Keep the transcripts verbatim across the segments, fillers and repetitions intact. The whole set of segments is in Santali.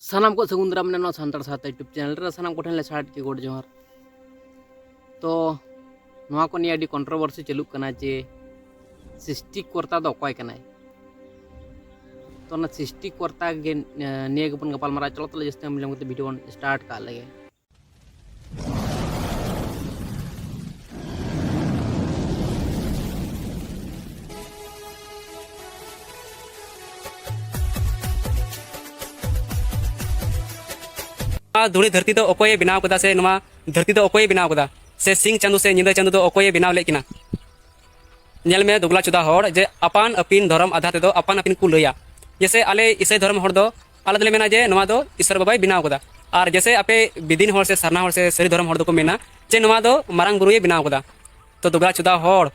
ᱥᱟᱱᱟᱢ ᱠᱚ ᱥᱟᱹᱜᱩᱱ ᱫᱟᱨᱟᱢ ᱱᱚᱣᱟ ᱥᱟᱱᱛᱟᱲ ᱥᱟᱶᱛᱟ YouTube ᱪᱮᱱᱮᱞ ᱨᱮ᱾ ᱥᱟᱱᱟᱢ ᱠᱚᱴᱷᱮᱱ ᱞᱮ ᱥᱟᱨᱦᱟᱣ ᱠᱮ ᱜᱚᱰ ᱡᱚᱦᱟᱨ᱾ ᱛᱚ ᱱᱚᱣᱟ ᱠᱚ ᱱᱤᱭᱮ ᱟᱹᱰᱤ ᱠᱚᱱᱴᱨᱳᱵᱷᱟᱨᱥᱤ ᱪᱟᱹᱞᱩᱜ ᱠᱟᱱᱟ ᱡᱮ ᱥᱨᱤᱥᱴᱤ ᱠᱚᱨᱛᱟ ᱫᱚ ᱚᱠᱚᱭ ᱠᱟᱱᱟᱭ᱾ ᱛᱚ ᱚᱱᱟ ᱥᱨᱤᱥᱴᱤ ᱠᱚᱨᱛᱟ ᱜᱮ, ᱮ, ᱱᱤᱭᱟᱹ ᱜᱮᱵᱚᱱ ᱜᱟᱯᱟᱞ ᱢᱟᱨᱟᱣᱟ᱾ ᱪᱚᱞᱚ ᱛᱟᱦᱞᱮ ᱡᱟᱹᱥᱛᱤ ᱵᱟᱝ ᱵᱤᱞᱚᱢ ᱠᱟᱛᱮ ᱵᱷᱤᱰᱤᱭᱳ ᱵᱚᱱ ᱥᱴᱟᱨᱴ ᱠᱟᱜ ᱞᱮᱜᱮ᱾ ᱱᱚᱣᱟ ᱫᱷᱩᱲᱤ ᱫᱷᱟᱹᱨᱛᱤ ᱫᱚ ᱚᱠᱚᱭᱮ ᱵᱮᱱᱟᱣ ᱠᱟᱫᱟ, ᱥᱮ ᱱᱚᱣᱟ ᱫᱷᱟᱹᱨᱛᱤ ᱫᱚ ᱚᱠᱚᱭᱮ ᱵᱮᱱᱟᱣ ᱠᱟᱫᱟ, ᱥᱮ ᱥᱤᱧ ᱪᱟᱸᱫᱚ ᱥᱮ ᱧᱤᱫᱟᱹ ᱪᱟᱸᱫᱚ ᱫᱚ ᱚᱠᱚᱭᱮ ᱵᱮᱱᱟᱣ ᱞᱮᱫ ᱠᱤᱱᱟ? ᱧᱮᱞ ᱢᱮ ᱫᱩᱜᱽᱞᱟ ᱪᱩᱫᱟ ᱦᱚᱲ, ᱡᱮ ᱟᱯᱟᱱ ᱟᱹᱯᱤᱱ ᱫᱷᱚᱨᱚᱢ ᱟᱫᱷᱟᱨ ᱛᱮᱫᱚ ᱟᱯᱟᱱ ᱟᱹᱯᱤᱱ ᱠᱚ ᱞᱟᱹᱭᱟ᱾ ᱡᱮᱥᱮ ᱟᱞᱮ ᱤᱥᱟᱹᱭ ᱫᱷᱚᱨᱚᱢ ᱦᱚᱲ ᱫᱚ ᱟᱞᱮ ᱫᱚᱞᱮ ᱢᱮᱱᱟ ᱡᱮ ᱱᱚᱣᱟ ᱫᱚ ᱤᱥᱚᱨ ᱵᱟᱵᱟᱭ ᱵᱮᱱᱟᱣ ᱠᱟᱫᱟ, ᱟᱨ ᱡᱮᱥᱮ ᱟᱯᱮ ᱵᱤᱫᱤᱱ ᱦᱚᱲ ᱥᱮ ᱥᱟᱨᱱᱟ ᱦᱚᱲ ᱥᱮ ᱥᱟᱹᱨᱤ ᱫᱷᱚᱨᱚᱢ ᱦᱚᱲ ᱫᱚᱠᱚ ᱢᱮᱱᱟ ᱡᱮ ᱱᱚᱣᱟ ᱫᱚ ᱢᱟᱨᱟᱝ ᱵᱩᱨᱩᱭᱮ ᱵᱮᱱᱟᱣ ᱠᱟᱫᱟ᱾ ᱛᱚ ᱫᱩᱜᱽᱞᱟ ᱪᱩᱫᱟ ᱦᱚᱲ,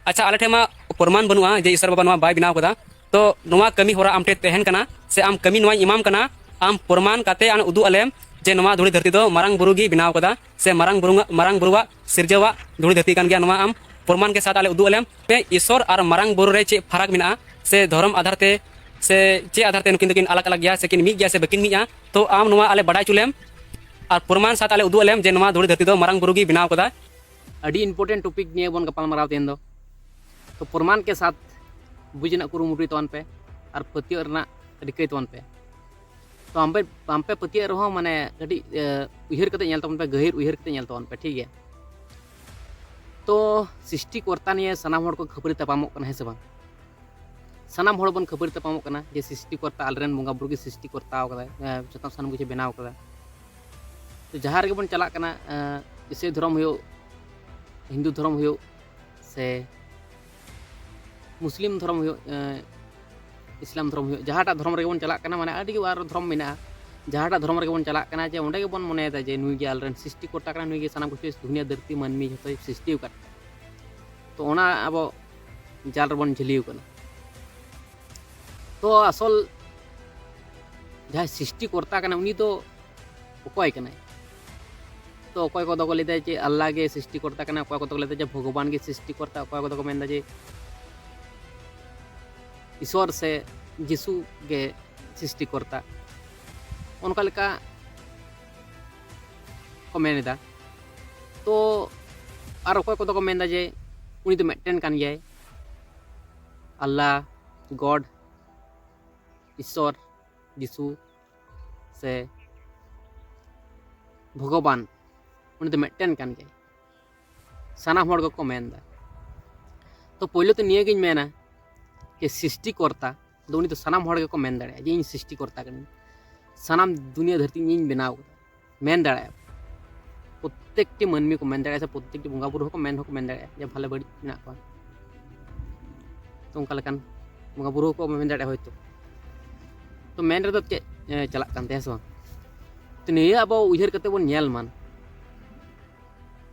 ᱟᱪᱪᱷᱟ, ᱟᱞᱮ ᱴᱷᱮᱱ ᱢᱟ ᱯᱨᱚᱢᱟᱱ ᱵᱟᱹᱱᱩᱜᱼᱟ ᱡᱮ ᱤᱥᱚᱨ ᱵᱟᱵᱟ ᱱᱚᱣᱟ ᱵᱟᱭ ᱵᱮᱱᱟᱣ ᱠᱟᱫᱟ᱾ ᱛᱚ ᱱᱚᱣᱟ ᱠᱟᱹᱢᱤ ᱦᱚᱨᱟ ᱟᱢ ᱴᱷᱮᱱ ᱛᱟᱦᱮᱱ ᱠᱟᱱᱟ, ᱥᱮ ᱟᱢ ᱠᱟᱹᱢᱤ ᱱᱚᱣᱟᱧ ᱮᱢᱟᱢ ᱠᱟᱱᱟ, ᱟᱢ ᱯᱨᱚᱢᱟᱱ ᱠᱟᱛᱮ ᱟᱢ ᱩᱫᱩᱜ ᱟᱞᱮᱢ ᱡᱮ ᱱᱚᱣᱟ ᱫᱷᱩᱲᱤ ᱫᱷᱟᱹᱨᱛᱤ ᱫᱚ ᱢᱟᱨᱟᱝ ᱵᱩᱨᱩ ᱜᱮ ᱵᱮᱱᱟᱣ ᱠᱟᱫᱟ, ᱥᱮ ᱢᱟᱨᱟᱝ ᱵᱩᱨᱩ, ᱢᱟᱨᱟᱝ ᱵᱩᱨᱩᱣᱟᱜ ᱥᱤᱨᱡᱟᱹᱣᱟᱜ ᱫᱷᱩᱲᱤ ᱫᱷᱟᱹᱨᱛᱤ ᱠᱟᱱ ᱜᱮᱭᱟ᱾ ᱱᱚᱣᱟ ᱟᱢ ᱯᱨᱚᱢᱟᱱ ᱠᱮ ᱥᱟᱛᱷ ᱟᱞᱮ ᱩᱫᱩᱜ ᱟᱞᱮᱢ᱾ ᱯᱮ ᱤᱥᱚᱨ ᱟᱨ ᱢᱟᱨᱟᱝ ᱵᱩᱨᱩ ᱨᱮ ᱪᱮᱫ ᱯᱷᱟᱨᱟᱠ ᱢᱮᱱᱟᱜᱼᱟ, ᱥᱮ ᱫᱷᱚᱨᱚᱢ ᱟᱫᱷᱟᱨ ᱛᱮ, ᱥᱮ ᱪᱮᱫ ᱟᱫᱷᱟᱨ ᱛᱮ ᱱᱩᱠᱤᱱ ᱫᱚᱠᱤᱱ ᱟᱞᱟᱜᱽ ᱟᱞᱟᱜᱽ ᱜᱮᱭᱟ, ᱥᱮ ᱠᱤᱱ ᱢᱤᱫ ᱜᱮᱭᱟ, ᱥᱮ ᱵᱟᱹᱠᱤᱱ ᱢᱤᱫᱼᱟ? ᱛᱚ ᱟᱢ ᱱᱚᱣᱟ ᱟᱞᱮ ᱵᱟᱰᱟᱭ ᱦᱚᱪᱚ ᱞᱮᱢ, ᱟᱨ ᱯᱨᱚᱢᱟᱱ ᱥᱟᱛᱷ ᱟᱞᱮ ᱩᱫᱩᱜ ᱟᱞᱮᱢ ᱡᱮ ᱱᱚᱣᱟ ᱫᱷᱩᱲᱤ ᱫᱷᱟᱹᱨᱛᱤ ᱫᱚ ᱢᱟᱨᱟᱝ ᱵᱩᱨᱩ ᱜᱮ ᱵᱮᱱᱟᱣ ᱠᱟᱫᱟ᱾ ᱟᱹᱰᱤ ᱤᱢᱯᱚᱨᱴᱮᱱᱴ ᱴᱚᱯᱤᱠ ᱱᱤᱭᱮ ᱵᱚᱱ ᱜᱟᱯᱟᱞ ᱢᱟᱨᱟᱣ ᱛᱮᱦᱮᱧ ᱫᱚ᱾ ᱛᱚ ᱯᱨᱚᱢᱟᱱ ᱠᱮ ᱥᱟᱛᱷ ᱵᱩᱡᱽ ᱨᱮᱱᱟᱜ ᱠᱩᱨᱩᱢᱩᱴᱩᱭ ᱛᱟᱵᱚᱱ ᱯᱮ ᱟᱨ ᱯᱟᱹᱛᱭᱟᱹᱣ ᱨᱮᱱᱟᱜ ᱨᱤᱠᱟᱹᱭ ᱛᱟᱵᱚᱱ ᱯᱮ᱾ ᱛᱚ ᱟᱢ ᱯᱮ, ᱟᱢ ᱯᱮ ᱯᱟᱹᱛᱭᱟᱹᱜ ᱨᱮᱦᱚᱸ ᱢᱟᱱᱮ ᱠᱟᱹᱴᱤᱡ, ᱮ, ᱩᱭᱦᱟᱹᱨ ᱠᱟᱛᱮ ᱧᱮᱞ ᱛᱟᱵᱚᱱ ᱯᱮ, ᱜᱟᱹᱦᱤᱨ ᱩᱭᱦᱟᱹᱨ ᱠᱟᱛᱮ ᱧᱮᱞ ᱛᱟᱵᱚᱱ ᱯᱮ, ᱴᱷᱤᱠ ᱜᱮᱭᱟ? ᱛᱚ ᱥᱨᱤᱥᱴᱤ ᱠᱚᱨᱛᱟ ᱱᱤᱭᱮ ᱥᱟᱱᱟᱢ ᱦᱚᱲ ᱠᱚ ᱠᱷᱟᱹᱯᱟᱹᱨᱤ ᱛᱟᱯᱟᱢᱚᱜ ᱠᱟᱱᱟ, ᱦᱮᱸ ᱥᱮ ᱵᱟᱝ? ᱥᱟᱱᱟᱢ ᱦᱚᱲ ᱵᱚᱱ ᱠᱷᱟᱹᱯᱟᱹᱨᱤ ᱛᱟᱯᱟᱢᱚᱜ ᱠᱟᱱᱟ ᱡᱮ ᱥᱨᱤᱥᱴᱤ ᱠᱚᱨᱛᱟ ᱟᱞᱮᱨᱮᱱ ᱵᱚᱸᱜᱟ ᱵᱩᱨᱩ ᱜᱮ ᱥᱨᱤᱥᱴᱤ ᱠᱚᱨᱛᱟ ᱠᱟᱫᱟᱭ, ᱮ, ᱡᱚᱛᱚ ᱥᱟᱱᱟᱢ ᱠᱤᱪᱷᱩ ᱵᱮᱱᱟᱣ ᱠᱟᱫᱟᱭ᱾ ᱛᱚ ᱡᱟᱦᱟᱸ ᱨᱮᱜᱮ ᱵᱚᱱ ᱪᱟᱞᱟᱜ ᱠᱟᱱᱟ, ᱮ, ᱤᱥᱟᱹᱭ ᱫᱷᱚᱨᱚᱢ ᱦᱩᱭᱩᱜ, ᱦᱤᱱᱫᱩ ᱫᱷᱚᱨᱚᱢ ᱦᱩᱭᱩᱜ, ᱥᱮ ᱢᱩᱥᱞᱤᱢ ᱫᱷᱚᱨᱚᱢ ᱦᱩᱭᱩᱜ, ᱮ, ᱤᱥᱞᱟᱢ ᱫᱷᱚᱨᱚᱢ ᱦᱩᱭᱩᱜ, ᱡᱟᱦᱟᱸᱴᱟᱜ ᱫᱷᱚᱨᱚᱢ ᱨᱮᱜᱮ ᱵᱚᱱ ᱪᱟᱞᱟᱜ ᱠᱟᱱᱟ, ᱢᱟᱱᱮ ᱟᱹᱰᱤ ᱜᱮ ᱟᱨᱚ ᱫᱷᱚᱨᱚᱢ ᱢᱮᱱᱟᱜᱼᱟ, ᱡᱟᱦᱟᱸᱴᱟᱜ ᱫᱷᱚᱨᱚᱢ ᱨᱮᱜᱮ ᱵᱚᱱ ᱪᱟᱞᱟᱜ ᱠᱟᱱᱟ, ᱡᱮ ᱚᱸᱰᱮ ᱜᱮᱵᱚᱱ ᱢᱚᱱᱮᱭᱮᱫᱟ ᱡᱮ ᱱᱩᱭ ᱜᱮ ᱟᱞᱮᱨᱮᱱ ᱥᱨᱤᱥᱴᱤ ᱠᱚᱨᱛᱟ ᱠᱟᱱᱟ, ᱱᱩᱭ ᱜᱮ ᱥᱟᱱᱟᱢ ᱠᱤᱪᱷᱩ ᱫᱩᱱᱤᱭᱟᱹ ᱫᱷᱟᱹᱨᱛᱤ ᱢᱟᱹᱱᱢᱤ ᱡᱷᱚᱛᱚᱭ ᱥᱨᱤᱥᱴᱤ ᱟᱠᱟᱫ᱾ ᱛᱚ ᱚᱱᱟ ᱟᱵᱚ ᱡᱟᱞ ᱨᱮᱵᱚᱱ ᱡᱷᱟᱹᱞᱤ ᱟᱠᱟᱱᱟ᱾ ᱛᱚ ᱟᱥᱚᱞ ᱡᱟᱦᱟᱸᱭ ᱥᱨᱤᱥᱴᱤ ᱠᱚᱨᱛᱟ ᱠᱟᱱᱟ ᱩᱱᱤ ᱫᱚ ᱚᱠᱚᱭ ᱠᱟᱱᱟᱭ? ᱛᱚ ᱚᱠᱚᱭ ᱠᱚᱫᱚ ᱠᱚ ᱞᱟᱹᱭᱫᱟ ᱡᱮ ᱟᱞᱞᱟ ᱜᱮ ᱥᱨᱤᱥᱴᱤ ᱠᱚᱨᱛᱟ ᱠᱟᱱᱟ, ᱚᱠᱚᱭ ᱠᱚᱫᱚ ᱠᱚ ᱞᱟᱹᱭᱫᱟ ᱡᱮ ᱵᱷᱚᱜᱚᱵᱟᱱ ᱜᱮ ᱥᱨᱤᱥᱴᱤ ᱠᱚᱨᱛᱟ, ᱚᱠᱚᱭ ᱠᱚᱫᱚ ᱠᱚ ᱢᱮᱱᱫᱟ ᱡᱮ ᱤᱥᱚᱨ ᱥᱮ ᱡᱤᱥᱩ ᱜᱮ ᱥᱨᱤᱥᱴᱤ ᱠᱚᱨᱛᱟ᱾ ᱚᱱᱠᱟ ᱞᱮᱠᱟ ᱠᱚ ᱢᱮᱱ ᱮᱫᱟ᱾ ᱛᱚ ᱟᱨ ᱚᱠᱚᱭ ᱠᱚᱫᱚ ᱠᱚ ᱢᱮᱱᱫᱟ ᱡᱮ ᱩᱱᱤ ᱫᱚ ᱢᱤᱫᱴᱮᱱ ᱠᱟᱱ ᱜᱮᱭᱟᱭ, ᱟᱞᱞᱟ, ᱜᱚᱰ, ᱤᱥᱥᱚᱨ, ᱡᱤᱥᱩ ᱥᱮ ᱵᱷᱚᱜᱚᱵᱟᱱ, ᱩᱱᱤ ᱫᱚ ᱢᱤᱫᱴᱮᱱ ᱠᱟᱱ ᱜᱮᱭᱟᱭ, ᱥᱟᱱᱟᱢ ᱦᱚᱲ ᱜᱮᱠᱚ ᱢᱮᱱᱫᱟ᱾ ᱛᱚ ᱯᱳᱭᱞᱳ ᱛᱮ ᱱᱤᱭᱟᱹᱜᱤᱧ ᱢᱮᱱᱟ ᱡᱮ ᱥᱨᱤᱥᱴᱤᱠᱚᱨᱛᱟ ᱫᱚ ᱩᱱᱤ ᱫᱚ ᱥᱟᱱᱟᱢ ᱦᱚᱲ ᱜᱮᱠᱚ ᱢᱮᱱ ᱫᱟᱲᱮᱭᱟᱜᱼᱟ ᱡᱮ ᱤᱧ ᱥᱨᱤᱥᱴᱤᱠᱚᱨᱛᱟ ᱠᱟᱹᱱᱟᱹᱧ, ᱥᱟᱱᱟᱢ ᱫᱩᱱᱤᱭᱟᱹ ᱫᱷᱟᱹᱨᱛᱤ ᱤᱧᱤᱧ ᱵᱮᱱᱟᱣ ᱠᱟᱫᱟ, ᱢᱮᱱ ᱫᱟᱲᱮᱭᱟᱜᱼᱟ᱾ ᱯᱨᱚᱛᱛᱮᱠᱴᱤ ᱢᱟᱹᱱᱢᱤ ᱠᱚ ᱢᱮᱱ ᱫᱟᱲᱮᱭᱟᱜᱼᱟ, ᱥᱮ ᱯᱨᱚᱛᱛᱮᱠᱴᱤ ᱵᱚᱸᱜᱟ ᱵᱩᱨᱩ ᱦᱚᱸᱠᱚ ᱢᱮᱱ ᱦᱚᱸᱠᱚ ᱢᱮᱱ ᱫᱟᱲᱮᱭᱟᱜᱼᱟ ᱡᱮ ᱵᱷᱟᱞᱮ ᱵᱟᱹᱲᱤᱡ ᱢᱮᱱᱟᱜ ᱠᱚᱣᱟ᱾ ᱛᱚ ᱚᱱᱠᱟ ᱞᱮᱠᱟᱱ ᱵᱚᱸᱜᱟ ᱵᱩᱨᱩ ᱦᱚᱸᱠᱚ ᱢᱮᱱ ᱫᱟᱲᱮᱭᱟᱜᱼᱟ ᱦᱚᱭᱛᱳ᱾ ᱛᱚ ᱢᱮᱱ ᱨᱮᱫᱚ ᱪᱮᱫ ᱮ, ᱪᱟᱞᱟᱜ ᱠᱟᱱ ᱛᱟᱭᱟ, ᱦᱮᱸ ᱥᱮ ᱵᱟᱝ? ᱛᱚ ᱱᱤᱭᱟᱹ ᱟᱵᱚ ᱩᱭᱦᱟᱹᱨ ᱠᱟᱛᱮ ᱵᱚᱱ ᱧᱮᱞ ᱢᱟ,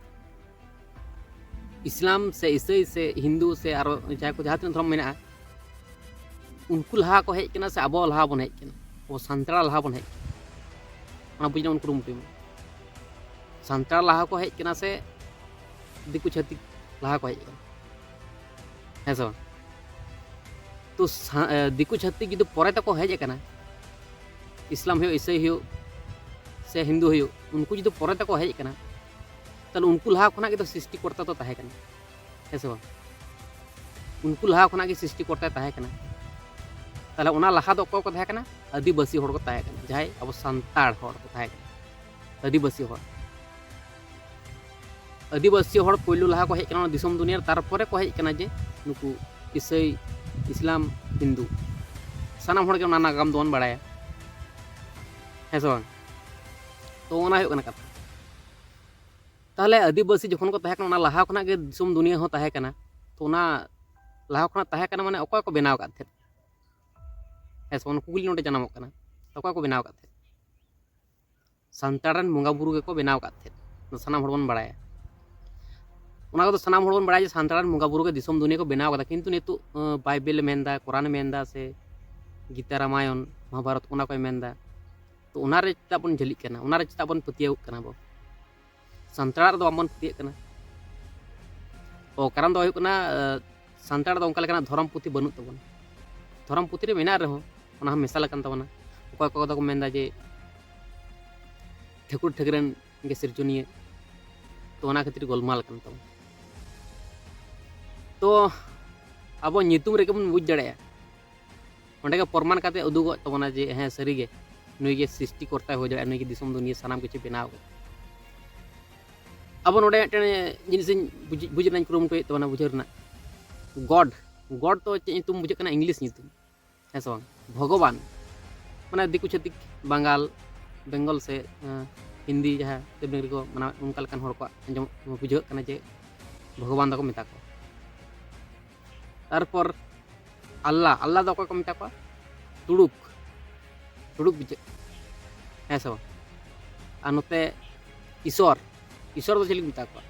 ᱤᱥᱞᱟᱢ ᱥᱮ ᱤᱥᱟᱹᱭ ᱥᱮ ᱦᱤᱱᱫᱩ ᱥᱮ ᱟᱨᱚ ᱡᱟᱦᱟᱸᱭ ᱠᱚ ᱡᱟᱦᱟᱸ ᱛᱤᱱᱟᱹᱜ ᱫᱷᱚᱨᱚᱢ ᱢᱮᱱᱟᱜᱼᱟ, ᱩᱱᱠᱩ ᱞᱟᱦᱟ ᱠᱚ ᱦᱮᱡ ᱠᱟᱱᱟ ᱥᱮ ᱟᱵᱚ ᱞᱟᱦᱟ ᱵᱚᱱ ᱦᱮᱡ ᱠᱟᱱᱟ? ᱟᱵᱚ ᱥᱟᱱᱛᱟᱲ ᱞᱟᱦᱟ ᱵᱚᱱ ᱦᱮᱡ ᱠᱟᱱᱟ, ᱚᱱᱟ ᱵᱩᱡᱽ ᱨᱮᱱᱟᱜ ᱵᱚᱱ ᱠᱩᱨᱩᱢᱩᱴᱩᱭ ᱢᱟ᱾ ᱥᱟᱱᱛᱟᱲ ᱞᱟᱦᱟ ᱠᱚ ᱦᱮᱡ ᱠᱟᱱᱟ ᱥᱮ ᱫᱤᱠᱩ ᱪᱷᱟᱹᱛᱤᱠ ᱞᱟᱦᱟ ᱠᱚ ᱦᱮᱡ ᱠᱟᱱᱟ? ᱦᱮᱸ ᱥᱮ ᱵᱟᱝ? ᱛᱚ ᱥᱟ- ᱮ, ᱫᱤᱠᱩ ᱪᱷᱟᱹᱛᱤᱠ ᱡᱩᱫᱤ ᱯᱚᱨᱮ ᱛᱮᱠᱚ ᱦᱮᱡ ᱟᱠᱟᱱᱟ, ᱤᱥᱞᱟᱢ ᱦᱩᱭᱩᱜ, ᱤᱥᱟᱹᱭ ᱦᱩᱭᱩᱜ ᱥᱮ ᱦᱤᱱᱫᱩ ᱦᱩᱭᱩᱜ, ᱩᱱᱠᱩ ᱡᱩᱫᱤ ᱯᱚᱨᱮ ᱛᱮᱠᱚ ᱦᱮᱡ ᱟᱠᱟᱱᱟ, ᱛᱟᱦᱞᱮ ᱩᱱᱠᱩ ᱞᱟᱦᱟ ᱠᱷᱚᱱᱟᱜ ᱜᱮ ᱛᱚ ᱥᱨᱤᱥᱴᱤᱠᱚᱨᱛᱟ ᱫᱚ ᱛᱟᱦᱮᱸ ᱠᱟᱱᱟ, ᱦᱮᱸ ᱥᱮ ᱵᱟᱝ? ᱩᱱᱠᱩ ᱞᱟᱦᱟ ᱠᱷᱚᱱᱟᱜ ᱜᱮ ᱥᱨᱤᱥᱴᱤᱠᱚᱨᱛᱟᱭ ᱛᱟᱦᱮᱸ ᱠᱟᱱᱟ᱾ ᱛᱟᱦᱞᱮ ᱚᱱᱟ ᱞᱟᱦᱟ ᱫᱚ ᱚᱠᱚᱭ ᱠᱚ ᱛᱟᱦᱮᱸ ᱠᱟᱱᱟ? ᱟᱹᱫᱤᱵᱟᱹᱥᱤ ᱦᱚᱲ ᱠᱚ ᱛᱟᱦᱮᱸ ᱠᱟᱱᱟ, ᱡᱟᱦᱟᱸᱭ ᱟᱵᱚ ᱥᱟᱱᱛᱟᱲ ᱦᱚᱲ ᱠᱚ ᱛᱟᱦᱮᱸ ᱠᱟᱱᱟ, ᱟᱹᱫᱤᱵᱟᱹᱥᱤ ᱦᱚᱲ᱾ ᱟᱹᱫᱤᱵᱟᱹᱥᱤ ᱦᱚᱲ ᱯᱳᱭᱞᱳ ᱞᱟᱦᱟ ᱠᱚ ᱦᱮᱡ ᱠᱟᱱᱟ ᱚᱱᱟ ᱫᱤᱥᱚᱢ ᱫᱩᱱᱤᱭᱟᱹ ᱨᱮ, ᱛᱟᱨᱯᱚᱨᱮ ᱠᱚ ᱦᱮᱡ ᱠᱟᱱᱟ ᱡᱮ ᱱᱩᱠᱩ ᱤᱥᱟᱹᱭ, ᱤᱥᱞᱟᱢ, ᱦᱤᱱᱫᱩ᱾ ᱥᱟᱱᱟᱢ ᱦᱚᱲ ᱜᱮ ᱚᱱᱟ ᱱᱟᱜᱟᱢ ᱫᱚᱵᱚᱱ ᱵᱟᱲᱟᱭᱟ, ᱦᱮᱸ ᱥᱮ ᱵᱟᱝ? ᱛᱚ ᱚᱱᱟ ᱦᱩᱭᱩᱜ ᱠᱟᱱᱟ ᱠᱟᱛᱷᱟ᱾ ᱛᱟᱦᱞᱮ ᱟᱹᱫᱤᱵᱟᱹᱥᱤ ᱡᱚᱠᱷᱚᱱ ᱠᱚ ᱛᱟᱦᱮᱸ ᱠᱟᱱᱟ, ᱚᱱᱟ ᱞᱟᱦᱟ ᱠᱷᱚᱱᱟᱜ ᱜᱮ ᱫᱤᱥᱚᱢ ᱫᱩᱱᱤᱭᱟᱹ ᱦᱚᱸ ᱛᱟᱦᱮᱸ ᱠᱟᱱᱟ᱾ ᱛᱚ ᱚᱱᱟ ᱞᱟᱦᱟ ᱠᱷᱚᱱᱟᱜ ᱛᱟᱦᱮᱸ ᱠᱟᱱᱟ ᱢᱟᱱᱮ ᱚᱠᱚᱭ ᱠᱚ ᱵᱮᱱᱟᱣ ᱟᱠᱟᱫ ᱛᱟᱦᱮᱸᱫ? ᱦᱮᱸ ᱥᱮ, ᱚᱱᱟ ᱠᱩᱠᱞᱤ ᱱᱚᱰᱮ ᱡᱟᱱᱟᱢᱚᱜ ᱠᱟᱱᱟ, ᱚᱠᱚᱭ ᱠᱚ ᱵᱮᱱᱟᱣ ᱟᱠᱟᱫ ᱛᱟᱦᱮᱸᱫ? ᱥᱟᱱᱛᱟᱲ ᱨᱮᱱ ᱵᱚᱸᱜᱟ ᱵᱩᱨᱩ ᱜᱮᱠᱚ ᱵᱮᱱᱟᱣ ᱟᱠᱟᱫ ᱛᱟᱦᱮᱸᱫ, ᱚᱱᱟ ᱥᱟᱱᱟᱢ ᱦᱚᱲ ᱵᱚᱱ ᱵᱟᱲᱟᱭᱟ᱾ ᱚᱱᱟ ᱠᱚᱫᱚ ᱥᱟᱱᱟᱢ ᱦᱚᱲ ᱵᱚᱱ ᱵᱟᱲᱟᱭᱟ ᱡᱮ ᱥᱟᱱᱛᱟᱲ ᱨᱮᱱ ᱵᱚᱸᱜᱟ ᱵᱩᱨᱩ ᱜᱮ ᱫᱤᱥᱚᱢ ᱫᱩᱱᱤᱭᱟᱹ ᱠᱚ ᱵᱮᱱᱟᱣ ᱟᱠᱟᱫᱟ, ᱠᱤᱱᱛᱩ ᱱᱤᱛᱚᱜ, ᱟᱸ, ᱵᱟᱭᱵᱮᱞᱮ ᱢᱮᱱᱫᱟ, ᱠᱳᱨᱟᱱᱮ ᱢᱮᱱᱫᱟ, ᱥᱮ ᱜᱤᱛᱟ, ᱨᱟᱢᱟᱭᱚᱱ, ᱢᱚᱦᱟᱵᱷᱟᱨᱚᱛ, ᱚᱱᱟ ᱠᱚᱭ ᱢᱮᱱᱫᱟ᱾ ᱛᱚ ᱚᱱᱟ ᱨᱮ ᱪᱮᱫᱟᱜ ᱵᱚᱱ ᱡᱷᱟᱹᱞᱤᱜ ᱠᱟᱱᱟ? ᱚᱱᱟ ᱨᱮ ᱪᱮᱫᱟᱜ ᱵᱚᱱ ᱯᱟᱹᱛᱭᱟᱹᱣᱚᱜ ᱠᱟᱱᱟ ᱟᱵᱚ? ᱥᱟᱱᱛᱟᱲᱟᱜ ᱨᱮᱫᱚ ᱵᱟᱵᱚᱱ ᱯᱟᱹᱛᱭᱟᱹᱜ ᱠᱟᱱᱟ᱾ ᱚ, ᱠᱟᱨᱚᱱ ᱫᱚ ᱦᱩᱭᱩᱜ ᱠᱟᱱᱟ, ᱟᱸ, ᱥᱟᱱᱛᱟᱲ ᱫᱚ ᱚᱱᱠᱟ ᱞᱮᱠᱟᱱᱟᱜ ᱫᱷᱚᱨᱚᱢ ᱯᱩᱛᱷᱤ ᱵᱟᱹᱱᱩᱜ ᱛᱟᱵᱚᱱᱟ᱾ ᱫᱷᱚᱨᱚᱢ ᱯᱩᱛᱷᱤ ᱨᱮ ᱢᱮᱱᱟᱜ ᱨᱮᱦᱚᱸ ᱚᱱᱟ ᱦᱚᱸ ᱢᱮᱥᱟᱞ ᱟᱠᱟᱱ ᱛᱟᱵᱚᱱᱟ᱾ ᱚᱠᱚᱭ ᱠᱚᱫᱚ ᱠᱚ ᱢᱮᱱᱫᱟ ᱡᱮ ᱴᱷᱟᱹᱠᱩᱨ ᱴᱷᱟᱹᱠᱨᱟᱹᱱ ᱜᱮ ᱥᱤᱨᱡᱚᱱᱤᱭᱟᱹ᱾ ᱛᱚ ᱚᱱᱟ ᱠᱷᱟᱹᱛᱤᱨ ᱜᱳᱞᱢᱟᱞ ᱠᱟᱱ ᱛᱟᱵᱚᱱᱟ᱾ ᱛᱚ ᱟᱵᱚ ᱧᱩᱛᱩᱢ ᱨᱮᱜᱮ ᱵᱚᱱ ᱵᱩᱡᱽ ᱫᱟᱲᱮᱭᱟᱜᱼᱟ, ᱚᱸᱰᱮ ᱜᱮ ᱯᱨᱚᱢᱟᱱ ᱠᱟᱛᱮ ᱩᱫᱩᱜᱚᱜ ᱛᱟᱵᱚᱱᱟ ᱡᱮ ᱦᱮᱸ, ᱥᱟᱹᱨᱤᱜᱮ ᱱᱩᱭ ᱜᱮ ᱥᱨᱤᱥᱴᱤ ᱠᱚᱨᱛᱟᱭ ᱦᱩᱭ ᱫᱟᱲᱮᱭᱟᱜᱼᱟ, ᱱᱩᱭ ᱜᱮ ᱫᱤᱥᱚᱢ ᱫᱩᱱᱤᱭᱟᱹ ᱥᱟᱱᱟᱢ ᱠᱤᱪᱷᱩ ᱵᱮᱱᱟᱣ ᱠᱟᱫᱟ᱾ ᱟᱵᱚ ᱱᱚᱰᱮ ᱢᱤᱫᱴᱮᱱ ᱡᱤᱱᱤᱥ ᱤᱧ ᱵᱩᱡᱽ, ᱵᱩᱡᱽ ᱨᱮᱱᱟᱜ ᱤᱧ ᱠᱩᱨᱩᱢᱩᱴᱩᱭᱮᱫ ᱛᱟᱵᱚᱱᱟ, ᱵᱩᱡᱷᱟᱹᱣ ᱨᱮᱱᱟᱜ᱾ ᱜᱚᱰ, ᱜᱚᱰ ᱫᱚ ᱪᱮᱫ ᱧᱩᱛᱩᱢ ᱵᱩᱡᱷᱟᱹᱜ ᱠᱟᱱᱟ? ᱤᱝᱞᱤᱥ ᱧᱩᱛᱩᱢ, ᱦᱮᱸ ᱥᱮ ᱵᱟᱝ? ᱵᱷᱚᱜᱚᱵᱟᱱ, ᱢᱟᱱᱮ ᱫᱤᱠᱩ ᱪᱷᱟᱹᱛᱤᱠ, ᱵᱟᱝᱜᱟᱞ, ᱵᱮᱝᱜᱚᱞ ᱥᱮ ᱟᱸ, ᱦᱤᱱᱫᱤ ᱡᱟᱦᱟᱸ ᱫᱮᱵᱽᱱᱟᱜᱚᱨᱤ ᱠᱚ ᱢᱟᱱᱟᱣᱮᱫ, ᱚᱱᱠᱟ ᱞᱮᱠᱟᱱ ᱦᱚᱲ ᱠᱚᱣᱟᱜ ᱟᱸᱡᱚᱢ ᱵᱩᱡᱷᱟᱹᱜ ᱠᱟᱱᱟ ᱡᱮ ᱵᱷᱚᱜᱚᱵᱟᱱ ᱫᱚᱠᱚ ᱢᱮᱛᱟ ᱠᱚᱣᱟ᱾ ᱛᱟᱨᱯᱚᱨ ᱟᱞᱞᱟ, ᱟᱞᱞᱟ ᱫᱚ ᱚᱠᱚᱭ ᱠᱚ ᱢᱮᱛᱟ ᱠᱚᱣᱟ? ᱛᱩᱲᱩᱠ, ᱛᱩᱲᱩᱠ ᱵᱩᱡᱷᱟᱹᱜ, ᱦᱮᱸ ᱥᱮ ᱵᱟᱝ? ᱟᱨ ᱱᱚᱛᱮ ᱤᱥᱚᱨ, ᱤᱥᱚᱨ ᱫᱚ ᱪᱮᱫ ᱞᱮᱠᱟ ᱢᱮᱛᱟ ᱠᱚᱣᱟ?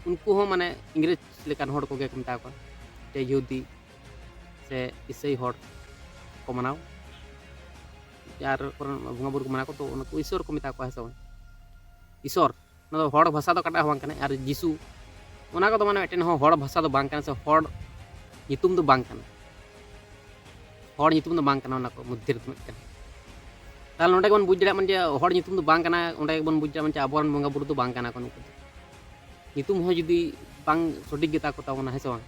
ᱩᱱᱠᱩ ᱦᱚᱸ ᱢᱟᱱᱮ ᱤᱝᱨᱮᱡᱽ ᱞᱮᱠᱟᱱ ᱦᱚᱲ ᱠᱚᱜᱮ ᱠᱚ ᱢᱮᱛᱟ ᱠᱚᱣᱟ, ᱡᱮ ᱤᱦᱩᱫᱤ ᱥᱮ ᱤᱥᱟᱹᱭ ᱦᱚᱲ ᱠᱚ ᱢᱟᱱᱟᱣ, ᱟᱨ ᱠᱚᱨᱮᱱ ᱵᱚᱸᱜᱟ ᱵᱩᱨᱩ ᱠᱚ ᱢᱟᱱᱟᱣ ᱠᱚ, ᱛᱚ ᱩᱱᱠᱩ ᱤᱥᱚᱨ ᱠᱚ ᱢᱮᱛᱟ ᱠᱚᱣᱟ, ᱦᱮᱸ ᱥᱮ ᱵᱟᱝ? ᱤᱥᱚᱨ, ᱚᱱᱟ ᱫᱚ ᱦᱚᱲ ᱵᱷᱟᱥᱟ ᱫᱚ ᱚᱠᱟᱴᱟᱜ ᱦᱚᱸ ᱵᱟᱝ ᱠᱟᱱᱟ᱾ ᱟᱨ ᱡᱤᱥᱩ, ᱚᱱᱟ ᱠᱚᱫᱚ ᱢᱟᱱᱮ ᱢᱤᱫᱴᱮᱱ ᱦᱚᱸ ᱦᱚᱲ ᱵᱷᱟᱥᱟ ᱫᱚ ᱵᱟᱝ ᱠᱟᱱᱟ, ᱥᱮ ᱦᱚᱲ ᱧᱩᱛᱩᱢ ᱫᱚ ᱵᱟᱝ ᱠᱟᱱᱟ, ᱦᱚᱲ ᱧᱩᱛᱩᱢ ᱫᱚ ᱵᱟᱝ ᱠᱟᱱᱟ ᱚᱱᱟ ᱠᱚ ᱢᱚᱫᱽᱫᱷᱮ ᱨᱮᱫᱚ ᱢᱤᱫᱴᱮᱱ᱾ ᱛᱟᱦᱚᱞᱮ ᱱᱚᱸᱰᱮ ᱜᱮᱵᱚᱱ ᱵᱩᱡᱽ ᱫᱟᱲᱮᱭᱟᱜ ᱢᱟ ᱡᱮ ᱦᱚᱲ ᱧᱩᱛᱩᱢ ᱫᱚ ᱵᱟᱝ ᱠᱟᱱᱟ, ᱚᱸᱰᱮ ᱜᱮᱵᱚᱱ ᱵᱩᱡᱽ ᱫᱟᱲᱮᱭᱟᱜ ᱢᱟ ᱡᱮ ᱟᱵᱚᱨᱮᱱ ᱵᱚᱸᱜᱟ ᱵᱩᱨᱩ ᱫᱚ ᱵᱟᱝ ᱠᱟᱱᱟ ᱠᱚ ᱱᱩᱠᱩ ᱫᱚ᱾ ᱧᱩᱛᱩᱢ ᱦᱚᱸ ᱡᱩᱫᱤ ᱵᱟᱝ ᱥᱚᱴᱷᱤᱠ ᱜᱮᱛᱟ ᱠᱚ ᱛᱟᱵᱚᱱᱟ, ᱦᱮᱸ ᱥᱮ ᱵᱟᱝ?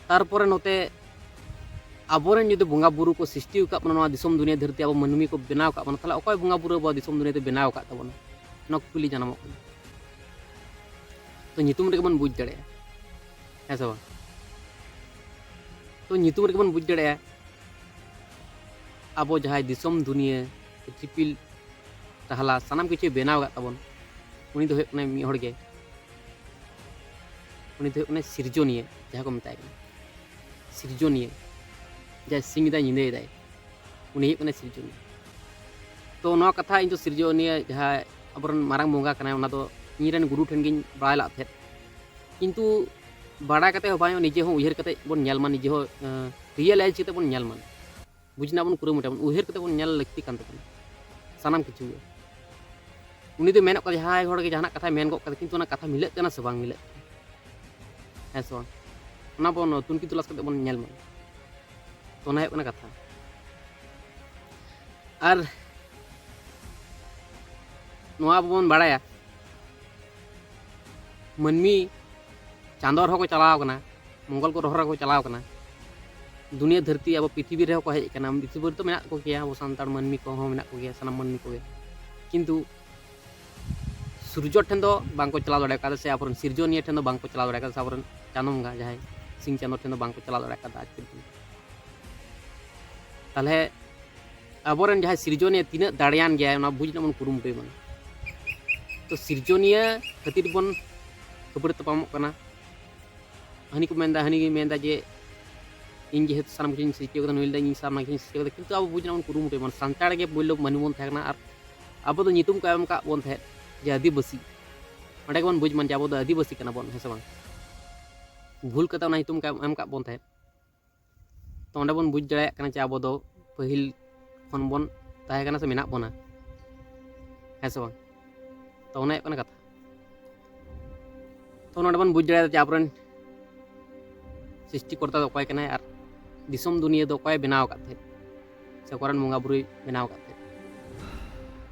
ᱛᱟᱨᱯᱚᱨᱮ ᱱᱚᱛᱮ ᱟᱵᱚᱨᱮᱱ ᱡᱩᱫᱤ ᱵᱚᱸᱜᱟ ᱵᱩᱨᱩ ᱠᱚ ᱥᱨᱤᱥᱴᱤ ᱟᱠᱟᱫ ᱵᱚᱱᱟ, ᱱᱚᱣᱟ ᱫᱤᱥᱚᱢ ᱫᱩᱱᱤᱭᱟᱹ ᱫᱷᱟᱹᱨᱛᱤ ᱟᱵᱚ ᱢᱟᱹᱱᱢᱤ ᱠᱚ ᱵᱮᱱᱟᱣ ᱟᱠᱟᱫ ᱵᱚᱱᱟ, ᱛᱟᱦᱚᱞᱮ ᱚᱠᱚᱭ ᱵᱚᱸᱜᱟ ᱵᱩᱨᱩ ᱟᱵᱚ ᱫᱤᱥᱚᱢ ᱫᱩᱱᱤᱭᱟᱹ ᱫᱚ ᱵᱮᱱᱟᱣ ᱟᱠᱟᱫ ᱛᱟᱵᱚᱱᱟ? ᱱᱚᱣᱟ ᱠᱩᱠᱞᱤ ᱡᱟᱱᱟᱢᱚᱜ ᱠᱟᱱᱟ᱾ ᱛᱚ ᱧᱩᱛᱩᱢ ᱨᱮᱜᱮ ᱵᱚᱱ ᱵᱩᱡᱽ ᱫᱟᱲᱮᱭᱟᱜᱼᱟ, ᱦᱮᱸ ᱥᱮ ᱵᱟᱝ? ᱛᱚ ᱧᱩᱛᱩᱢ ᱨᱮᱜᱮ ᱵᱚᱱ ᱵᱩᱡᱽ ᱫᱟᱲᱮᱭᱟᱜᱼᱟ, ᱟᱵᱚ ᱡᱟᱦᱟᱸᱭ ᱫᱤᱥᱚᱢ ᱫᱩᱱᱤᱭᱟᱹ ᱪᱤᱯᱤᱞ ᱴᱟᱦᱞᱟ ᱥᱟᱱᱟᱢ ᱠᱤᱪᱷᱩᱭ ᱵᱮᱱᱟᱣ ᱟᱠᱟᱫ ᱛᱟᱵᱚᱱ, ᱩᱱᱤ ᱫᱚ ᱦᱩᱭᱩᱜ ᱠᱟᱱᱟᱭ ᱢᱤᱫ ᱦᱚᱲ ᱜᱮ, ᱩᱱᱤ ᱫᱚ ᱦᱩᱭᱩᱜ ᱠᱟᱱᱟᱭ ᱥᱤᱨᱡᱚᱱᱤᱭᱟᱹ, ᱡᱟᱦᱟᱸ ᱠᱚ ᱢᱮᱛᱟᱭ ᱠᱟᱱᱟ ᱥᱤᱨᱡᱚᱱᱤᱭᱟᱹ, ᱡᱟᱦᱟᱸᱭ ᱥᱤᱧ ᱮᱫᱟᱭ ᱧᱤᱫᱟᱹᱭᱮᱫᱟᱭ, ᱩᱱᱤ ᱦᱩᱭᱩᱜ ᱠᱟᱱᱟᱭ ᱥᱤᱨᱡᱚᱱᱤᱭᱟᱹ᱾ ᱛᱚ ᱱᱚᱣᱟ ᱠᱟᱛᱷᱟ ᱤᱧ ᱫᱚ ᱥᱤᱨᱡᱚᱱᱤᱭᱟᱹ ᱡᱟᱦᱟᱸᱭ ᱟᱵᱚᱨᱮᱱ ᱢᱟᱨᱟᱝ ᱵᱚᱸᱜᱟ ᱠᱟᱱᱟᱭ, ᱚᱱᱟ ᱫᱚ ᱤᱧᱨᱮᱱ ᱜᱩᱨᱩ ᱴᱷᱮᱱ ᱜᱤᱧ ᱵᱟᱲᱟᱭ ᱞᱟᱜ ᱛᱟᱦᱮᱸᱫ, ᱠᱤᱱᱛᱩ ᱵᱟᱲᱟᱭ ᱠᱟᱛᱮ ᱦᱚᱸ ᱵᱟᱝ, ᱱᱤᱡᱮ ᱦᱚᱸ ᱩᱭᱦᱟᱹᱨ ᱠᱟᱛᱮ ᱵᱚᱱ ᱧᱮᱞ ᱢᱟ, ᱱᱤᱡᱮ ᱦᱚᱸ ᱨᱤᱭᱮᱞᱟᱭᱤᱡᱽ ᱠᱟᱛᱮ ᱵᱚᱱ ᱧᱮᱞ ᱢᱟ, ᱵᱩᱡᱽ ᱨᱮᱱᱟᱜ ᱵᱚᱱ ᱠᱩᱨᱩᱢᱩᱴᱩᱭᱟ, ᱵᱚᱱ ᱩᱭᱦᱟᱹᱨ ᱠᱟᱛᱮ ᱵᱚᱱ ᱧᱮᱞ ᱞᱟᱹᱠᱛᱤ ᱠᱟᱱ ᱛᱟᱵᱚᱱᱟ ᱥᱟᱱᱟᱢ ᱠᱤᱪᱷᱩ ᱜᱮ᱾ ᱩᱱᱤ ᱫᱚ ᱢᱮᱱᱚᱜ ᱠᱟᱱᱟ, ᱡᱟᱦᱟᱸᱭ ᱦᱚᱲ ᱜᱮ ᱡᱟᱦᱟᱱᱟᱜ ᱠᱟᱛᱷᱟᱭ ᱢᱮᱱ ᱜᱚᱫ ᱠᱟᱫᱟ, ᱠᱤᱱᱛᱩ ᱚᱱᱟ ᱠᱟᱛᱷᱟ ᱢᱤᱞᱟᱹᱜ ᱠᱟᱱᱟ ᱥᱮ ᱵᱟᱝ ᱢᱤᱞᱟᱹᱜ ᱠᱟᱱᱟ, ᱦᱮᱸ ᱥᱮ ᱵᱟᱝ? ᱚᱱᱟ ᱵᱚᱱ ᱛᱩᱱᱠᱷᱤ ᱛᱚᱞᱟᱥ ᱠᱟᱛᱮ ᱵᱚᱱ ᱧᱮᱞ ᱢᱟ᱾ ᱛᱚ ᱚᱱᱟ ᱦᱩᱭᱩᱜ ᱠᱟᱱᱟ ᱠᱟᱛᱷᱟ᱾ ᱟᱨ ᱱᱚᱣᱟ ᱟᱵᱚ ᱵᱚᱱ ᱵᱟᱲᱟᱭᱟ, ᱢᱟᱹᱱᱢᱤ ᱪᱟᱸᱫᱚ ᱨᱮᱦᱚᱸ ᱠᱚ ᱪᱟᱞᱟᱣ ᱠᱟᱱᱟ, ᱢᱚᱝᱜᱚᱞ ᱜᱨᱚᱦᱚ ᱨᱮᱦᱚᱸ ᱠᱚ ᱪᱟᱞᱟᱣ ᱠᱟᱱᱟ, ᱫᱩᱱᱤᱭᱟᱹ ᱫᱷᱟᱹᱨᱛᱤ ᱟᱵᱚ ᱯᱨᱤᱛᱷᱤᱵᱤ ᱨᱮᱦᱚᱸ ᱠᱚ ᱦᱮᱡ ᱟᱠᱟᱱᱟ, ᱯᱨᱤᱛᱷᱤᱵᱤ ᱨᱮᱫᱚ ᱢᱮᱱᱟᱜ ᱠᱚᱜᱮᱭᱟ, ᱟᱵᱚ ᱥᱟᱱᱛᱟᱲ ᱢᱟᱹᱱᱢᱤ ᱠᱚᱦᱚᱸ ᱢᱮᱱᱟᱜ ᱠᱚᱜᱮᱭᱟ, ᱥᱟᱱᱟᱢ ᱢᱟᱹᱱᱢᱤ ᱠᱚᱜᱮ᱾ ᱠᱤᱱᱛᱩ ᱥᱩᱨᱡᱚ ᱴᱷᱮᱱ ᱫᱚ ᱵᱟᱝᱠᱚ ᱪᱟᱞᱟᱣ ᱫᱟᱲᱮ ᱠᱟᱣᱫᱟ, ᱥᱮ ᱟᱵᱚᱨᱮᱱ ᱥᱤᱨᱡᱚᱱᱤᱭᱟᱹ ᱴᱷᱮᱱ ᱫᱚ ᱵᱟᱝᱠᱚ ᱪᱟᱞᱟᱣ ᱫᱟᱲᱮ ᱠᱟᱣᱫᱟ, ᱥᱮ ᱟᱵᱚᱨᱮᱱ ᱪᱟᱸᱫᱚ ᱵᱚᱸᱜᱟ ᱡᱟᱦᱟᱸᱭ ᱥᱤᱧ ᱪᱟᱸᱫᱚ ᱴᱷᱮᱱ ᱫᱚ ᱵᱟᱝᱠᱚ ᱪᱟᱞᱟᱣ ᱫᱟᱲᱮ ᱠᱟᱣᱫᱟ ᱟᱡ ᱛᱮᱜᱮ᱾ ᱛᱟᱦᱚᱞᱮ ᱟᱵᱚᱨᱮᱱ ᱡᱟᱦᱟᱸᱭ ᱥᱤᱨᱡᱚᱱᱤᱭᱟᱹ ᱛᱤᱱᱟᱹᱜ ᱫᱟᱲᱮᱭᱟᱱ ᱜᱮᱭᱟᱭ, ᱚᱱᱟ ᱵᱩᱡᱽ ᱨᱮᱱᱟᱜ ᱵᱚᱱ ᱠᱩᱨᱩᱢᱩᱴᱩᱭ ᱢᱟ᱾ ᱛᱚ ᱥᱤᱨᱡᱚᱱᱤᱭᱟᱹ ᱠᱷᱟᱹᱛᱤᱨ ᱵᱚᱱ ᱠᱷᱟᱹᱯᱟᱹᱨᱤ ᱛᱟᱯᱟᱢᱚᱜ ᱠᱟᱱᱟ᱾ ᱦᱟᱹᱱᱤ ᱠᱚ ᱢᱮᱱᱫᱟ, ᱦᱟᱹᱱᱤ ᱜᱮ ᱢᱮᱱᱫᱟ ᱡᱮ ᱤᱧ ᱡᱮᱦᱮᱛᱩ ᱥᱟᱱᱟᱢ ᱠᱤᱪᱷᱩᱧ ᱥᱤᱨᱡᱟᱹᱣ ᱠᱟᱫᱟ, ᱱᱩᱭ ᱞᱟᱹᱭᱫᱟ ᱤᱧ ᱥᱟᱱᱟᱢ ᱠᱤᱪᱷᱩᱧ ᱥᱤᱨᱡᱟᱹᱣ ᱠᱟᱫᱟ᱾ ᱠᱤᱱᱛᱩ ᱟᱵᱚ ᱵᱩᱡᱽ ᱨᱮᱱᱟᱜ ᱵᱚᱱ ᱠᱩᱨᱩᱢᱩᱴᱩᱭ ᱢᱟ, ᱥᱟᱱᱛᱟᱲ ᱜᱮ ᱯᱳᱭᱞᱳ ᱢᱟᱹᱱᱢᱤ ᱵᱚᱱ ᱛᱟᱦᱮᱸ ᱠᱟᱱᱟ, ᱟᱨ ᱟᱵᱚ ᱫᱚ ᱧᱩᱛᱩᱢ ᱠᱚ ᱮᱢ ᱟᱠᱟᱫ ᱵᱚᱱ ᱛᱟᱦᱮᱸᱫ ᱡᱮ ᱟᱹᱫᱤᱵᱟᱹᱥᱤ᱾ ᱚᱸᱰᱮ ᱜᱮᱵᱚᱱ ᱵᱩᱡᱽ ᱢᱟ ᱡᱮ ᱟᱵᱚ ᱫᱚ ᱟᱹᱫᱤᱵᱟᱹᱥᱤ ᱠᱟᱱᱟ ᱵᱚᱱ, ᱦᱮᱸ ᱥᱮ ᱵᱟᱝ? ᱵᱷᱩᱞ ᱠᱟᱛᱮ ᱚᱱᱟ ᱧᱩᱛᱩᱢ ᱠᱚ ᱮᱢ ᱟᱠᱟᱫ ᱵᱚᱱ ᱛᱟᱦᱮᱸᱫ᱾ ᱛᱚ ᱚᱸᱰᱮ ᱵᱚᱱ ᱵᱩᱡᱽ ᱫᱟᱲᱮᱭᱟᱜ ᱠᱟᱱᱟ ᱡᱮ ᱟᱵᱚ ᱫᱚ ᱯᱟᱹᱦᱤᱞ ᱠᱷᱚᱱ ᱵᱚᱱ ᱛᱟᱦᱮᱸ ᱠᱟᱱᱟ ᱥᱮ ᱢᱮᱱᱟᱜ ᱵᱚᱱᱟ, ᱦᱮᱸ ᱥᱮ ᱵᱟᱝ? ᱛᱚ ᱚᱱᱟ ᱦᱩᱭᱩᱜ ᱠᱟᱱᱟ ᱠᱟᱛᱷᱟ᱾ ᱛᱚ ᱱᱚᱰᱮ ᱵᱚᱱ ᱵᱩᱡᱽ ᱫᱟᱲᱮᱭᱟᱫᱟ ᱡᱮ ᱟᱵᱚᱨᱮᱱ ᱥᱨᱤᱥᱴᱤᱠᱚᱨᱛᱟ ᱫᱚ ᱚᱠᱚᱭ ᱠᱟᱱᱟᱭ ᱟᱨ ᱫᱤᱥᱚᱢ ᱫᱩᱱᱤᱭᱟᱹ ᱫᱚ ᱚᱠᱚᱭᱮ ᱵᱮᱱᱟᱣ ᱟᱠᱟᱫ ᱛᱟᱦᱮᱸᱫ, ᱥᱮ ᱚᱠᱚᱭᱨᱮᱱ ᱵᱚᱸᱜᱟ ᱵᱩᱨᱩᱭ ᱵᱮᱱᱟᱣ ᱟᱠᱟᱫ ᱛᱟᱦᱮᱸᱫ᱾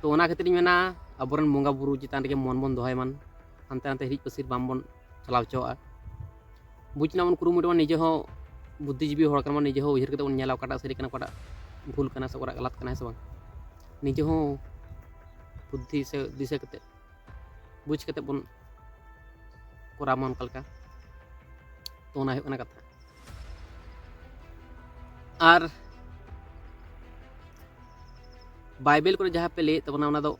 ᱛᱚ ᱚᱱᱟ ᱠᱷᱟᱹᱛᱤᱨ ᱤᱧ ᱢᱮᱱᱟ, ᱟᱵᱚᱨᱮᱱ ᱵᱚᱸᱜᱟ ᱵᱩᱨᱩ ᱪᱮᱛᱟᱱ ᱨᱮᱜᱮ ᱢᱚᱱ ᱵᱚᱱ ᱫᱚᱦᱚᱭ ᱢᱟ, ᱦᱟᱱᱛᱮ ᱱᱟᱛᱮ ᱦᱤᱨᱤᱡ ᱯᱟᱹᱥᱤᱨ ᱵᱟᱝ ᱵᱚᱱ ᱪᱟᱞᱟᱣ ᱦᱚᱪᱚᱣᱟᱜᱼᱟ᱾ ᱵᱩᱡᱽ ᱨᱮᱱᱟᱜ ᱵᱚᱱ ᱠᱩᱨᱩᱢᱩᱴᱩ ᱢᱟ, ᱱᱤᱡᱮ ᱦᱚᱸ ᱵᱩᱫᱽᱫᱷᱤᱡᱤᱵᱤ ᱦᱚᱲ ᱠᱟᱱᱟ ᱵᱚᱱ, ᱱᱤᱡᱮ ᱦᱚᱸ ᱩᱭᱦᱟᱹᱨ ᱠᱟᱛᱮ ᱵᱚᱱ ᱧᱮᱞᱟ ᱚᱠᱟᱴᱟᱜ ᱥᱟᱹᱨᱤ ᱠᱟᱱᱟ, ᱚᱠᱟᱴᱟᱜ ᱵᱷᱩᱞ ᱠᱟᱱᱟ, ᱥᱮ ᱚᱠᱟᱴᱟᱜ ᱜᱟᱞᱟᱛ ᱠᱟᱱᱟ, ᱦᱮᱸ ᱥᱮ ᱵᱟᱝ? ᱱᱤᱡᱮ ᱦᱚᱸ ᱵᱩᱫᱽᱫᱷᱤ ᱥᱮ ᱫᱤᱥᱟᱹ ᱠᱟᱛᱮ, ᱵᱩᱡᱽ ᱠᱟᱛᱮ ᱵᱚᱱ ᱠᱚᱨᱟᱣ ᱢᱟ ᱚᱱᱠᱟ ᱞᱮᱠᱟ᱾ ᱛᱚ ᱚᱱᱟ ᱦᱩᱭᱩᱜ ᱠᱟᱱᱟ ᱠᱟᱛᱷᱟ᱾ ᱟᱨ ᱵᱟᱭᱵᱮᱞ ᱠᱚᱨᱮ ᱡᱟᱦᱟᱸ ᱯᱮ ᱞᱟᱹᱭᱮᱫ ᱛᱟᱵᱚᱱᱟ, ᱚᱱᱟ ᱫᱚ,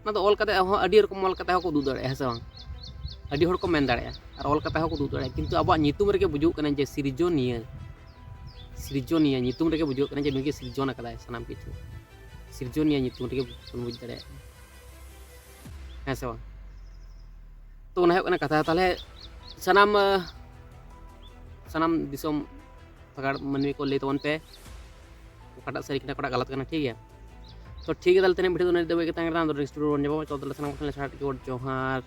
ᱚᱱᱟ ᱫᱚ ᱚᱞ ᱠᱟᱛᱮ ᱦᱚᱸ, ᱟᱹᱰᱤ ᱨᱚᱠᱚᱢ ᱚᱞ ᱠᱟᱛᱮ ᱦᱚᱸᱠᱚ ᱩᱫᱩᱜ ᱫᱟᱲᱮᱭᱟᱜᱼᱟ, ᱦᱮᱸ ᱥᱮ ᱵᱟᱝ? ᱟᱹᱰᱤ ᱦᱚᱲ ᱠᱚ ᱢᱮᱱ ᱫᱟᱲᱮᱭᱟᱜᱼᱟ, ᱟᱨ ᱚᱞ ᱠᱟᱛᱮ ᱦᱚᱸᱠᱚ ᱩᱫᱩᱜ ᱫᱟᱲᱮᱭᱟᱜᱼᱟ, ᱠᱤᱱᱛᱩ ᱟᱵᱚᱣᱟᱜ ᱧᱩᱛᱩᱢ ᱨᱮᱜᱮ ᱵᱩᱡᱩᱜ ᱠᱟᱱᱟ ᱡᱮ ᱥᱤᱨᱡᱚᱱᱤᱭᱟᱹ, ᱥᱤᱨᱡᱚᱱᱤᱭᱟᱹ ᱧᱩᱛᱩᱢ ᱨᱮᱜᱮ ᱵᱩᱡᱩᱜ ᱠᱟᱱᱟ ᱡᱮ ᱱᱩᱭ ᱜᱮ ᱥᱤᱨᱡᱚᱱ ᱟᱠᱟᱫᱟᱭ ᱥᱟᱱᱟᱢ ᱠᱤᱪᱷᱩ᱾ ᱥᱤᱨᱡᱚᱱᱤᱭᱟᱹ ᱧᱩᱛᱩᱢ ᱨᱮᱜᱮ ᱵᱚᱱ ᱵᱩᱡᱽ ᱫᱟᱲᱮᱭᱟᱜ ᱠᱟᱱᱟ, ᱦᱮᱸ ᱥᱮ ᱵᱟᱝ? ᱛᱚ ᱚᱱᱟ ᱦᱩᱭᱩᱜ ᱠᱟᱱᱟ ᱠᱟᱛᱷᱟ᱾ ᱛᱟᱦᱚᱞᱮ ᱥᱟᱱᱟᱢ, ᱟᱸ, ᱥᱟᱱᱟᱢ ᱫᱤᱥᱚᱢ ᱥᱟᱜᱟᱲ ᱢᱟᱹᱱᱢᱤ ᱠᱚ ᱞᱟᱹᱭ ᱛᱟᱵᱚᱱ ᱯᱮ, ᱚᱠᱟᱴᱟᱜ ᱥᱟᱹᱨᱤ ᱠᱟᱱᱟ, ᱚᱠᱟᱴᱟᱜ ᱜᱟᱞᱟᱛ ᱠᱟᱱᱟ, ᱴᱷᱤᱠ ᱜᱮᱭᱟ? ᱛᱚ ᱴᱷᱤᱠ ᱜᱮᱭᱟ, ᱛᱟᱦᱚᱞᱮ ᱛᱮᱦᱮᱧ ᱵᱷᱤᱰᱤᱭᱳ ᱫᱚ ᱱᱤᱛ ᱫᱷᱟᱹᱵᱤᱡ ᱜᱮ ᱛᱟᱦᱮᱸ ᱠᱟᱱᱟ᱾ ᱟᱫᱚ ᱱᱮᱠᱥᱴ ᱵᱷᱤᱰᱤᱭᱳ ᱨᱮᱵᱚᱱ ᱧᱟᱯᱟᱢᱟ᱾ ᱛᱚ ᱛᱟᱦᱚᱞᱮ ᱥᱟᱱᱟᱢ ᱠᱚ ᱴᱷᱮᱱ ᱥᱟᱨᱦᱟᱣ ᱜᱚᱰ ᱡᱚᱦᱟᱨ᱾